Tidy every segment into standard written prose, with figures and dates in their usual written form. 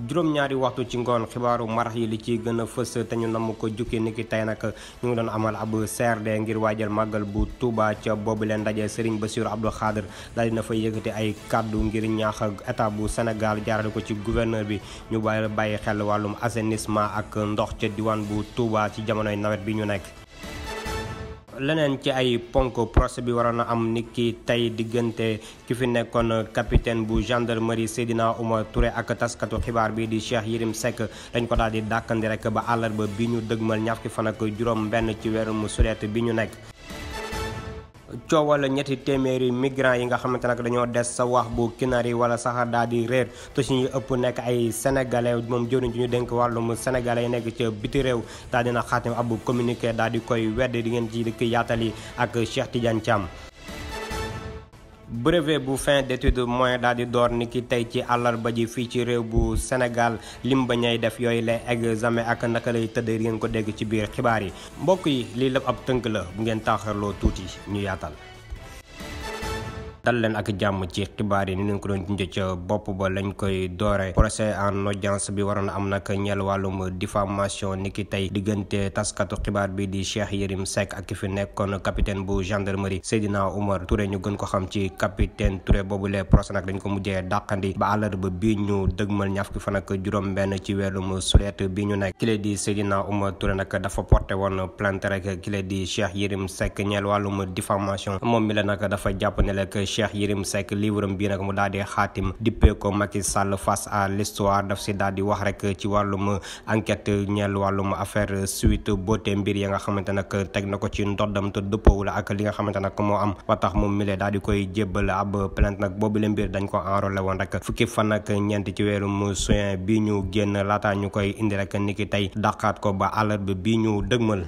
juróom-ñaari waxtu ci ngoon xibaaru marax yi li ci gën a fës te ñu namm ko jukki niki tey nag ñu ngi doon amal ab CRD ngir waajal màggal bu Touba ca boobu leen ndaje Serigne Bassirou Abdou Khadre daal dina fay yëkkati ay kàddu ngir ñaax état bu Sénégal jaarale ko ci gouverneur bi ñu bàyyi xel wàllum assainissement ak ndox ca diwaan bu Touba ci jamonoy nawet bi ñu nekk. leneen ci ay ponk procès bi waroon a am niki tey diggante ki fi nekkoon capitaine bu gendarmerie Seydina Oumar Touré ak taskatu xibaar bi di Cheikh Yérim Seck dañ ko daal di dàkkandi rek ba àllarba bi ñu dëgmal ñaar fukki fan ak juróom benn ci weeru sulet bi ñu nekk. coowal ñetti téeméeri migrants yi nga xamante nag dañoo des sa wax bu Kinari wala sax daal di réer te suñu ëpp nekk ay sénégalais moom jëwriñ ci ñu dénk wàllum sénégalais yi nekk ca biti réew daal dina xaatim ab communiqué daal di koy wedd di ngeen ci dikk yaatali ak Cheikh Tidiane Thiam. brevet bu fin d'étude moyen daal di door ni ki tey ci àllarba ji fii ci réew bu Sénégal lim ba ñay def yooyu la examen ak naka lay tëddee ngeen ko dégg ci biir xibaar yi mbokk yi lii lépp ab tënk la bu ngeen taaxarloo tuuti ñu yaatal. dal leen ak jàmm ci xibaar yi ni ñu ko doon junjee ca bopp ba lañ koy doore procès en audience bi waroon am nag ñeel wàllum diffamation niki tey diggante taskatu xibaar bi di Cheikh Yérim Seck ak ki fi nekkoon capitaine bu gendarmerie Seydina Oumar Touré ñu gën ko xam ci capitaine Touré boobu le procès nag dañ ko mujjee dàqandi ba àllarba bi ñu dëgmal ñaar fukki fan ak juróom benn ci weerum sulet bi ñu nekk kile di Seydina Oumar Touré nag dafa porté woon plainte rek kile di Cheikh Yérim Seck ñeel wàllum diffamation moom mi la nag dafa jàpp ne rek Cheikh Yérim Seck livre bi nag mu daal di xaatim dippee ko Macky Sall face à l'histoire daf si daal di wax rek ci wàllum enquête ñeel wàllum affaire Sweet Beauté mbir ya nga xamante nag teg na ko ci ndoddam te dëppawul ak li nga xamante nag moo am ba tax moom mi lee daal di koy jébbal ab plainte nag boobu le mbir dañ ko enrôlé woon rek fukki fan ak ñeent ci weerum juin bi ñu génn laata ñu koy indi rek niki tey dàqaat ko ba àllarba bi ñu dëgmal.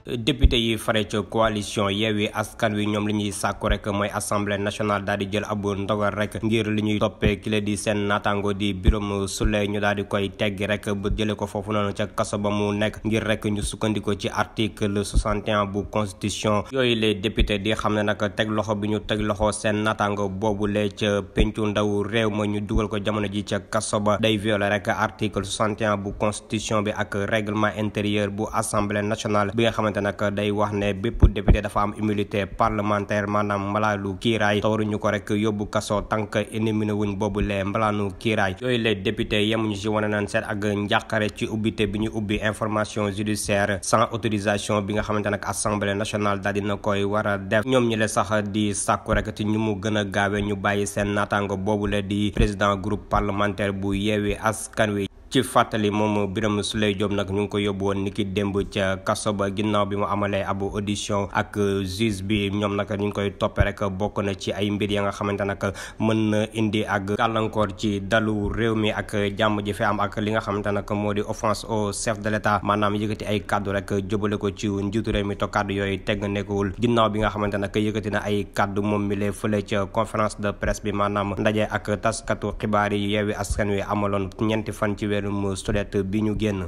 député yi fare ca coalition Yewwi Askan Wi ñoom li ñuy sàkku rek mooy assemblée nationale daal di jël ab ndogal rek ngir li ñuy toppee kile di seen naataango di Birame Souleye ñu daal di koy teggi rek ba jële ko foofu noonu ca kaso ba mu nekk ngir rek ñu sukkandiko ci article 61 bu constitution yooyu les députés di xam ne nag teg loxo bi ñu teg loxo seen naataango boobule ca pencu ndaw réew ma ñu dugal ko jamono ji ca kaso ba day violer rek article 61 bu constitution bi ak règlement intérieur bu assemblée nationale bi nga xamante nag day wax ne bépp député dafa am immunité parlementaire maanaam mbalaanu kiiraay tawaruñu ko rek yóbbu kaso tànk éliminé wuñ boobu lee mbalaanu kiiraay yooyu les députés yemuñu ci wane naan seet ak njàqare ci ubbite bi ñu ubbi information judiciaire sans autorisation bi nga xamante nag assemblée nationale daal dina koy war a def ñoom ñi le sax di sàkku rek ci ñu mu gën a gaawe ñu bàyyi seen naataango boobu le di président groupe parlementaire bu Yewwi Askan Wi ci fàttali moom Birame Souleye Diop nag ñu ngi ko yóbbu woon niki démb ca kaso ba ginnaaw bi mu amalee ab audition ak juge bi ñoom nag ñu ngi koy toppee rek bokk na ci ay mbir ya nga xamante nag mën na indi ak gàllankoor ci dalu réew mi ak jàmm ji fi am ak li nga xamante nag moo di offense au chef de l'état maanaam yëkkati ay kaddu rek jëbale ko ci njiitu réew mi to kaddu yooyu teg nekkul ginnaaw bi nga xamante nag yëkkati na ay kaddu moom mi lee fële ca conférence de presse bi maanaam ndaje ak taskatu xibaar yi Yewwi Askan Wi amaloon ñeenti fan ci weerum sulet bi ñu génn.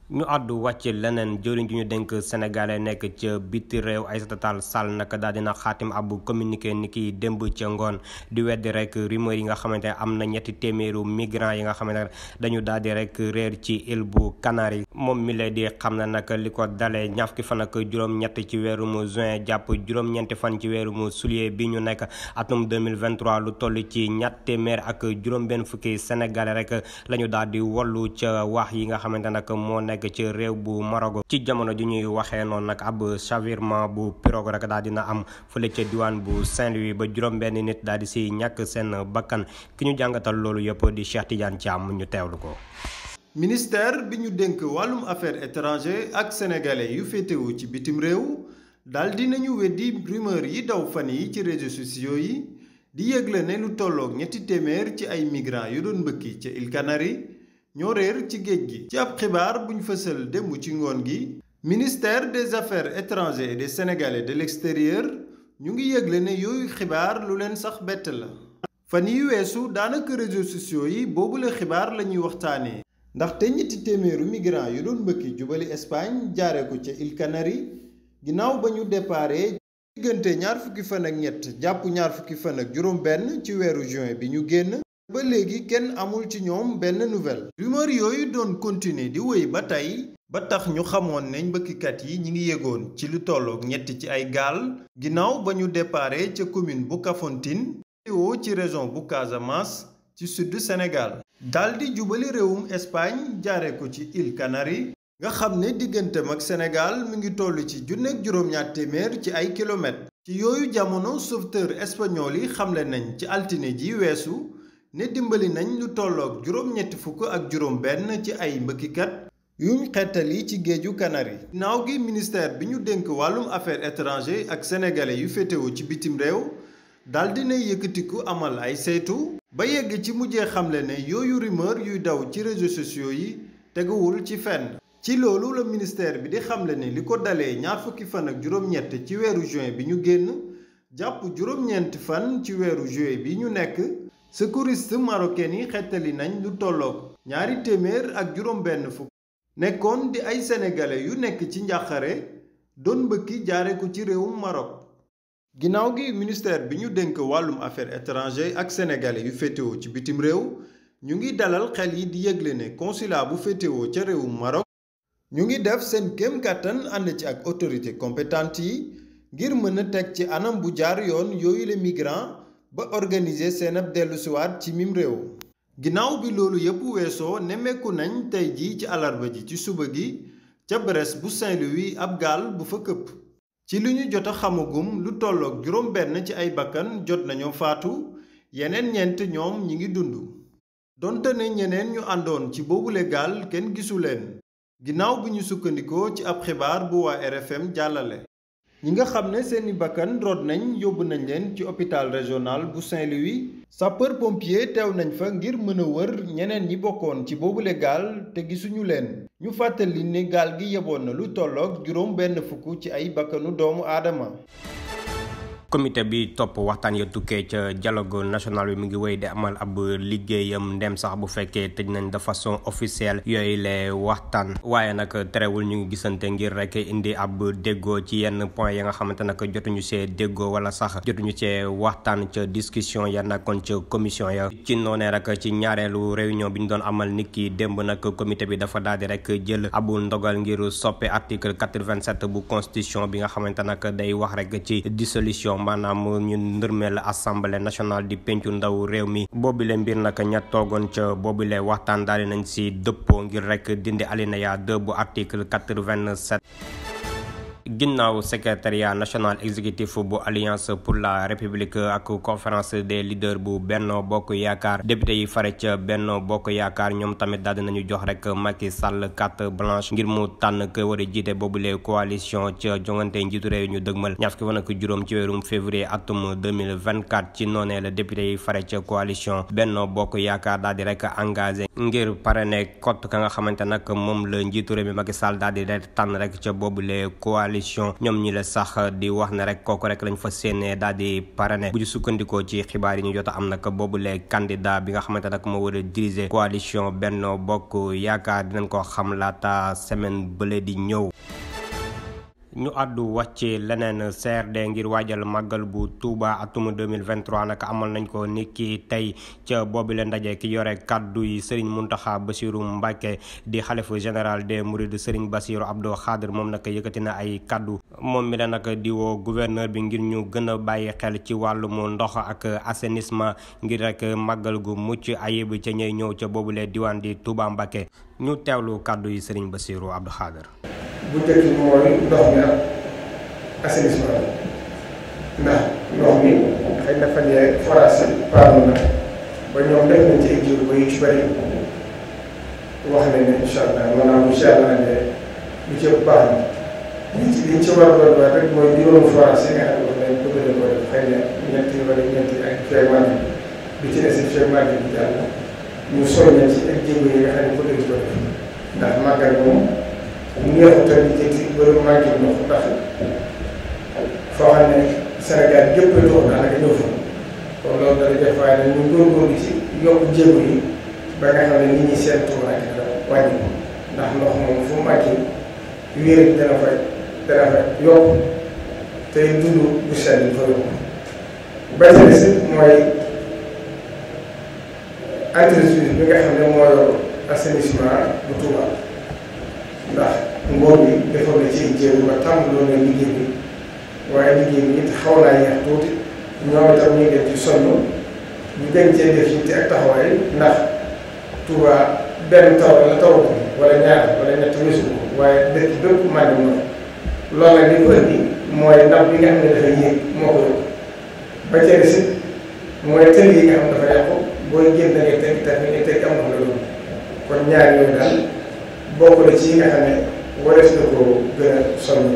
ñu àddu wàcc leneen jëriñ ji ñu dénk sénégalais nekk ca biti réew Aïssata Tall Sall naka daal dina xaatim ab communiqué ni ki démb ca ngoon di weddi rek rumeur yi nga xamante ne am na ñetti téeméeru migrants yi nga xamante ne dañu daal di rek réer ci île bu Canaries moom mi lay di xam ne nag li ko dalee ñaar fukki fan ak juróom-ñett ci weerum juin jàpp juróom-ñeenti fan ci weerum juillet bi ñu nekk atum 2023 lu toll ci ñett téeméer ak juróom-benn fukki sénégalais rek la ñu daal di wallu ca wax yi nga xamante nag moo nekk ci réew bu Maroc ci jamono ji ñuy waxee noonu nag ab chavirement bu pirogue rek daal dina am fële ca diwaan bu Saint-Louis ba juróom-benn nit daal di si ñàkk seen bakkan ki ñu jàngatal loolu yëpp di Cheikh Tidiane Thiam ñu teewlu ko. ministère bi ñu dénk wàllum affaires étrangères ak sénégalais yu féetewu ci bitim réew daal dinañu weddi rumeur yi daw fan yi ci réseaux sociaux yi di yëgle ne lu tolloog ñetti téeméer ci ay migrants yu doon mbëkki ca îles Canaries ñoo réer ci géej gi ci ab xibaar buñ fësal démb ci ngoon gi ministère des affaires étrangères et des sénégalais de l'extérieur ñu ngi yëgle ne yooyu xibaar lu leen sax bett la fan yi weesu daanaka réseaux sociaux yi boobu la xibaar la ñuy waxtaanee ndaxte ñetti téeméeru migrants yu doon mbëkki jubali Espagne jaare ko ca îles Canaries ginnaaw ba ñu déparé diggante ñaar fukki fan ak ñett jàpp ñaar fukki fan ak juróom benn ci weeru juin bi ñu génn ba léegi kenn amul ci ñoom benn nouvelle. rumeur yooyu doon continuer di wéy ba tey ba tax ñu xamoon ne mbëkkikat yi ñi ngi yégoon ci lu tollook ñett ci ay gaal ginnaaw ba ñu déparé ca commune bu Kafountine ci région bu Casamance ci sud Sénégal daldi jubali réewum Espagne jaare ko ci îles Canaries nga xam ne digganteem ak Sénégal mi ngi toll ci junneeg juróom-ñaar téeméer ci ay kilomètres. ci yooyu jamono sauveteur espagnol yi xamle nañ ci altine ji weesu ne dimbali nañ lu tollook juróom-ñetti fukk ak juróom-benn ci ay mbëkkikat yuñ xettali ci géeju Canaries. ginnaaw gi ministère bi ñu dénk wàllum affaires étrangères ak sénégalais yu féetewoo ci bitim réew daldi na yëkkatiku amal ay saytu ba yegg ci mujjee xamle ne yooyu rumeur yuy daw ci réseaux sociaux yi teguwul ci fenn. ci loolu la ministère bi di xamle ne li ko dalee ñaar fukki fan ak juróom-ñett ci weeru juin bi ñu génn jàpp juróom-ñeenti fan ci weeru juillet bi ñu nekk secouriste marocain yi xettali nañ lu tolloog ñaari téeméer ak juróom-benn fukk nekkoon di ay sénégalais yu nekk ci njàqare doon mbëkki jaare ko ci réewum Maroc. ginnaaw gi ministère bi ñu dénk wàllum affaires étrangères ak sénégalais yu féetewoo ci bitim réew ñu ngi dalal xel yi di yëgle ne consulat bu féetewoo ca réewum Maroc ñu ngi def seen kéem kàttan ànd ci ak autorité compétente yi ngir mën a teg ci anam bu jaar yoon yooyu les migrants ba organiser seen ab dellusiwaat ci mim réew. ginnaaw bi loolu yépp weesoo nemmeeku nañ tey jii ci alarba ji ci suba gi ca Brest bu Saint-Louis ab gaal bu fa këpp. ci li ñu jot a xamagum lu tollook juróom benn ci ay bakkan jot nañoo faatu yeneen ñeent ñoom ñi ngi dund. donte ne ñeneen ñu àndoon ci boobule gaal kenn gisu leen. ginnaaw bi ñu sukkandikoo ci ab xibaar bu waa RFM jàllale. ñi nga xam ne seeni bakkan rot nañ yóbbu nañ leen ci hôpital régional bu Saint-Louis. sapeur pompier teew nañ fa ngir mën a wër ñeneen ñi bokkoon ci boobule gaal te gisuñu leen. ñu fàttali ne gaal gi yeboon na lu tolloog juróom benn fukk ci ay bakkanu doomu aadama. comité bi topp waxtaan ya tukkee ca dialogue national bi mu ngi wéy di amal ab liggéeyam ndem sax bu fekkee tëj nañ de façon officielle yooyu la waxtaan waaye nag terewul ñu ngi gisante ngir rek indi ab déggoo ci yenn point ya nga xamante nag jotuñu see déggoo wala sax jotuñu see waxtaan ca discussion ya nekkoon ca commission ya ci noonee rek ci ñaareelu réunion bi ñu doon amal nit ki démb nag comité bi dafa daal di rek jël abu ndogal ngir soppe article 87 bu constitution bi nga xamante nag day wax rek ci dissolution maanaam ñu ndërmeel assemblée nationale di pencu ndaw réew mi boobile mbir nag ña toogoon ca boobile waxtaan daal di nañ si dëppoo ngir rek dindi alinéa 2 bu article 87. ginnaaw secrétariat national exécutif bu alliance pour la république ak conférence des leaders bu Benno Bokk Yaakaar député yi fare ca Benno Bokk Yaakaar ñoom tamit daal dinañu jox rek Macky Sall carte blanche ngir mu tànn ko war a jiite boobule coalition ca jongante njiitu réew ñu dëgmal ñaar fukki fan ak juróom ci weerum février atum 2024 ci noonee la député yi fare ca coalition Benno Bokk Yaakaar daal di rek engagé ngir parrainer cote ka nga xamante nag moom la njiitu réew mi Macky Sall daal di rek tànn rek ca boobule coalition ñoom ñi la sax di wax ne rek kooku rek lañ fa séenee daal di parrainé bu ñu sukkandikoo ci xibaar yi ñu jot a am nag boobule candidat bi nga xamante nag moo war a diriger coalition Benno Bokk Yaakaar dinañ ko xam laata semaine bële di ñëw. ñu àddu wax ci leneen CRD ngir waajal màggal bu Touba atum 2023 nag amal nañ ko niki tey ca boobile ndaje ki yore kaddu yi Serigne Mountakha Bassirou Mbacké di xalifa général des Mourides Serigne Bassirou Abdou Khadre moom nag yëkkati na ay kaddu moom mi la nag di woo gouverneur bi ngir ñu gën a bàyyi xel ci wàllum ndox ak assainissement ngir rek màggal gu mucc ayib ca ñëy ñëw ca boobule diwaan di Touba Mbacké ñu teewlu kaddu yi Serigne Bassirou Abdou Khadre. bu njëkk bi mooy ndox mi ak assainissement bi ndax ndox mi xëy na fan yee forage yi paanu na ba ñoom def nañ ci ay jiw ba yu ci bëri wax nañ ne incha allah maanaam incha allah ne lu ci ëpp baax na liñ ci war a doon waat rek mooy juróomi forage yi nga xam ne dañ bëgg nañ ko def xëy na ñetti wala ñeenti ak feebar bi ci des feebar bi jàll ñu soññal ci ak jiw yi nga xam ne bëgg nañ ko def ndax màggal moom. neexut tamit ci bëri manqué ndox ndax foo xam ne Sénégal gépp la doon daanaka ñëw fa kon loolu dana def waaye nag ñu góorgóorlu ci yokk jéego yi ba nga xam ne nit ñi seen tuuraange dana wàññi ko ndax ndox moom fu manqué wéer dana fa yokk te dund bu sell fa yokk ba ca des mooy entreprise bi nga xam ne moo yor assainissement bu Touba ndax ngoon bi defoon na ci jéego ba tàmbaloon na liggéey bi waaye liggéey bi it xaw naa yeex tuuti ñoom itam ñu ngi ci sonn ñu gën cee def yitte ak taxawaay ndax Touba benn taw la taw ko wala ñaar wala ñett weesu ko waaye dëkk bépp màgg na loolu nag li ko indi mooy ndax bi nga xam ne dafa yéeg moo ko yóbbu ba ca des it mooy tënk yi nga xam dafa yàqu booy génn da ngay teg tax ngay teg am na loolu kon ñaar yooyu daal bokk na ci yi nga xam ne warees na ko gën a sonn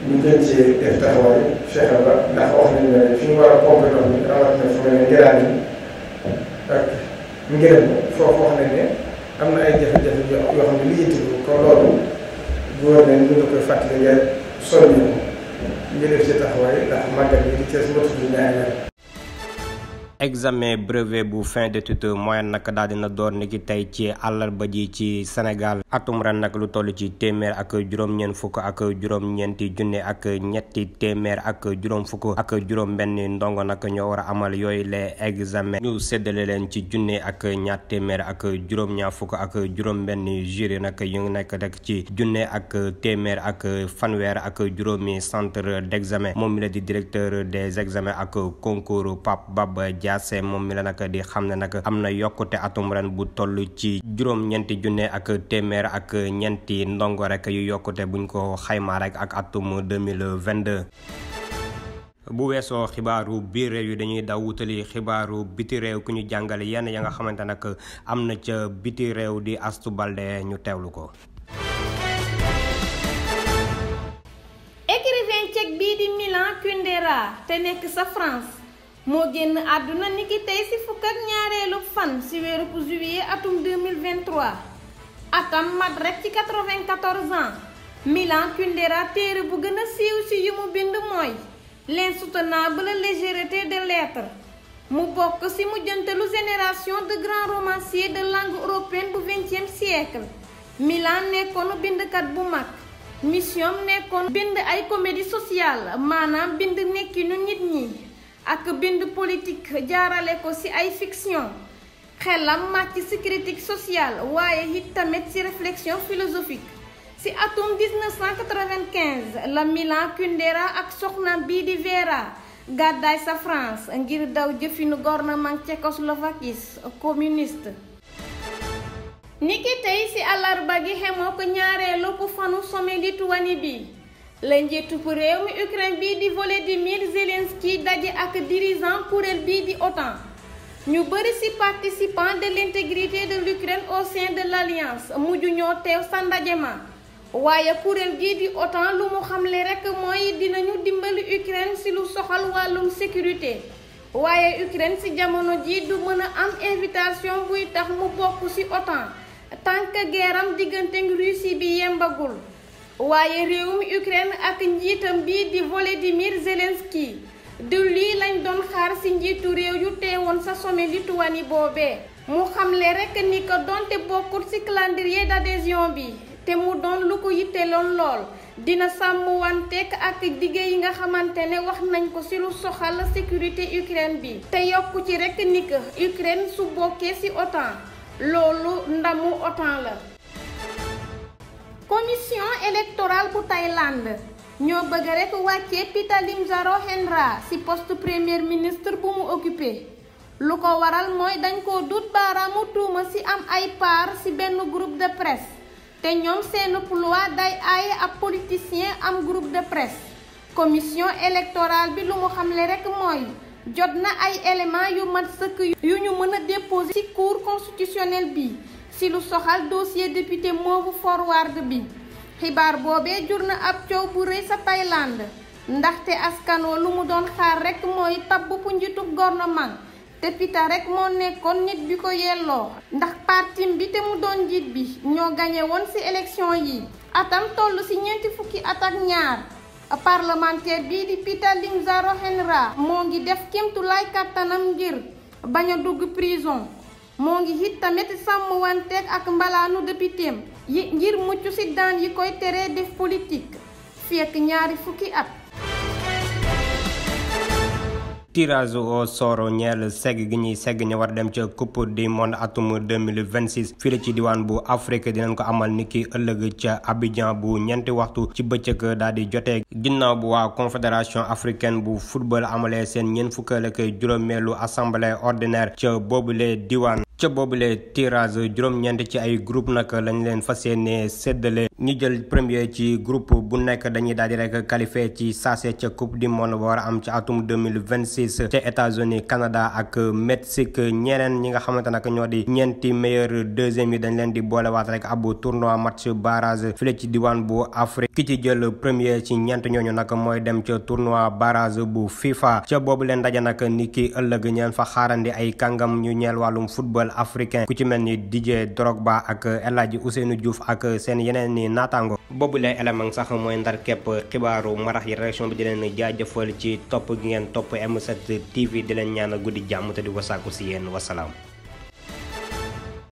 ñu gën cee def taxawaay fexe ba ndax wax nañu ne fi ñu war a pompe ndox mi rawatina fu mel ne ngiraan yi ak ngirëm foofu wax nañ ne am na ay jafe-jafe yoo xam ne lijjanti ko kon loolu góor nañ ñu ngi koy fàttali nga soññi ko ñu def ci taxawaay ndax màggal bi di Thiès motu du ñaari weer. examen brevet bu fin d'études moyennes nag daal dina door ni ki tey ci àllarba ji ci Sénégal atum ren nag lu toll ci téeméer ak juróom-ñeent fukk ak juróom-ñeenti junne ak ñetti téeméer ak juróom fukk ak juróom-benn ndongo nag ñoo war a amal yooyu les examen ñu séddale leen ci junne ak ñaar téeméer ak juróom-ñaar fukk ak juróom-benn jury nag yu ngi nekk rek ci junne ak téeméer ak fanweer ak juróomi centre d'examen moom mi la di directeur des examens ak concours Pape Baba Diassé moom mi la nag di xam ne nag am na yokkute atum ren bu toll ci juróom-ñeenti junne ak téeméer ak ñeenti ndongo rek yu yokkute buñ ko xaymaa rek ak atum 2022. bu weesoo xibaaru biir réew yi dañuy daw wutali xibaaru biti réew ku ñu jàngale yenn ya nga xamante nag am na ca biti réew di Astu Balde ñu teewlu ko. écrivain tchèque bii di Milan Kundera te nekk sa France moo génn àdduna niki tey ci fukk ak ñaareelu fan ci weeru juillet atum 2023 atam mat rek ci 94 ans. Milan Kundera téere bu gën a siiw ci yu mu bind mooy l'insoutenable légèreté de l'être mu bokk ci mujjantelu génération de grands romanciers de langue européenne bu 20e siècle. Milan nekkoon bindkat bu mag mission nekkoon bind ay comédie sociale maanaam bind nekkinu nit ñi ak bind politique jaarale ko ci ay fiction xelam màcc ci critique sociale waaye it tamit ci réflexion philosophique. ci atum 1995 la Milan Kundera ak soxnaam bii di Vera gàddaay sa France ngir daw jëfinu gouvernement tchécoslovaquie communiste. niki tey ci àllarba gi xemoo ko ñaareelu bu fanu sommet Lituanie bi la njiitu réew mi Ukraine bii di Volodymyr Zelensky daje ak dirigeant kuréel bii di OTAN. ñu bëri ci participants de l'intégrité de l'Ukraine au sein de l'Alliance mujj ñoo teew sa ndaje ma waaye kuréel gii di OTAN lu mu xamle rekk mooy dinañu dimbali Ukraine ci lu soxal wàllum sécurité waaye Ukraine ci jamono ji du mën a am invitation buy tax mu bokk ci OTAN tant que guerram diggante Russie bi yembagul waaye réewum Ukraine ak njiitam bii di Volodymyr Zelensky du lii lañ doon xaar ci njiitu réew yu teewoon sa sommet Lituanie boobee mu xamle rekk ni ko donte bokkul ci calendrier d'adhésion bi te mu doon lu ko yitteloon lool dina sàmm wanteek ak dige yi nga xamante ne wax nañ ko ci lu soxal sécurité Ukraine bi te yokku ci rekk ni ko Ukraine su bokkee ci OTAN loolu ndamu OTAN la. commission électorale bu Thaïlande ñoo bëgg rekk wàccee Pita Limjaroen Hendra ci poste premier ministre bu mu occupé lu ko waral mooy dañ ko dut baaraamu tuuma ci am ay part ci benn groupe de presse te ñoom seen loi day aaye ab politicien am groupe de presse. commission électorale bi lu mu xamle rekk mooy jot na ay éléments yu mat sëkk yu ñu mën a déposer ci cour constitutionnelle bi ci lu soxal dossier député Move Forward bi. xibaar boobee jur na ab coow bu rëy sa Thaïlande ndaxte askanoo lu mu doon xaar rekk mooy tabb bu njiitub gouvernement te Pita rekk moo nekkoon nit bi ko yelloo ndax partim bi te mu doon njiit bi ñoo gañe woon ci élection yi atam toll ci ñeenti fukki at ak ñaar. parlementaire bii di Pita Limjaroen Hendra moo ngi def kéemtulaay kàttanam ngir bañ a dugg prison moo ngi it tamit sàmm wanteeg ak mbalaanu députéem yi ngir mucc ci daan yi koy teree def politique fekk ñaari fukki at. tirage au sort ñeel segg gi ñuy segg ñu war dem ca coupe du monde atum 2026 fii la ci diwaan bu Afrique dinañ ko amal niki ëllëg ca Abidjan bu ñeenti waxtu ci bëccëg daal di jotee ginnaaw bu waa confédération africaine bu football amalee seen ñeent fukkeel ak juróomeelu assemblée ordinaire ca boobule diwaan. ca boobule tirage juróom-ñeent ci ay groupe nag lañ leen fas yéene séddale ñu jël premier ci groupe bu nekk dañuy daal di rek qualifié ci saase ca coupe du monde ba war a am ci atum 2026 ca États-Unis Canada ak Mexique ñeneen ñi nga xamante nag ñoo di ñeenti meilleur deuxième yi dañ leen di boolewaat rek ab tournoi match barrage file ci diwaan bu Afrique ki ci jël premier ci ñeent ñooñu nag mooy dem ca tournoi barrage bu FIFA ca boobu leen ndaje nag ni ki ëllëg ñeen fa xaarandi ay kàngam ñu ñeel wàllum football africain ku ci mel ni Didier Drogba ak El Hadji Ousseynou Diouf ak seen yeneen ni naataango boobu lay élément sax mooy ndar képp xibaaru marax yi réaction bi di leen jaajëfal ci topp gi ngeen topp M7 TV di leen ñaan guddi jàmm te di wasaaku si yéen wasalaam